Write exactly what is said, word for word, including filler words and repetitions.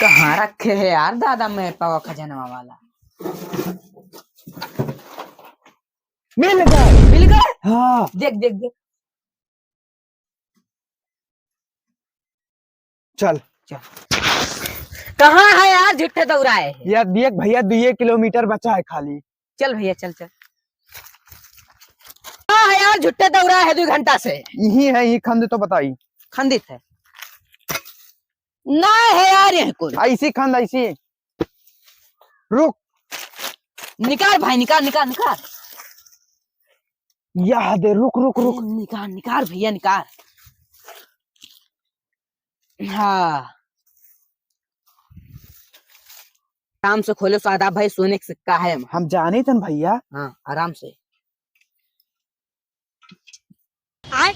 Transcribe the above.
कहाँ रखे है यार दादा map वा खजनवा वाला? मिल गए। मिल गए? हाँ। देख, देख, देख। चल। चल। कहाँ है यार, झूठे दौड़ाए है। यार देख भैया, दुइये किलोमीटर बचा है खाली। चल भैया, चल, चल। कहाँ है यार, झूठे दौड़ाए है दो घंटा से। यही है, यही खंद तो बताई। खंदित है। ना है यार, यहीं कुल। ऐसी खंद, ऐसी। रुक। निकाल भाई, निकाल, निकाल, निकाल। यह दे, रुक, रुक, रुक। निकाल, निकाल भैया, निकाल। हाँ। आराम से खोलो सादा भाई, सोने का सिक्का है। हम जाने तन भैया। हाँ, आराम से। आय?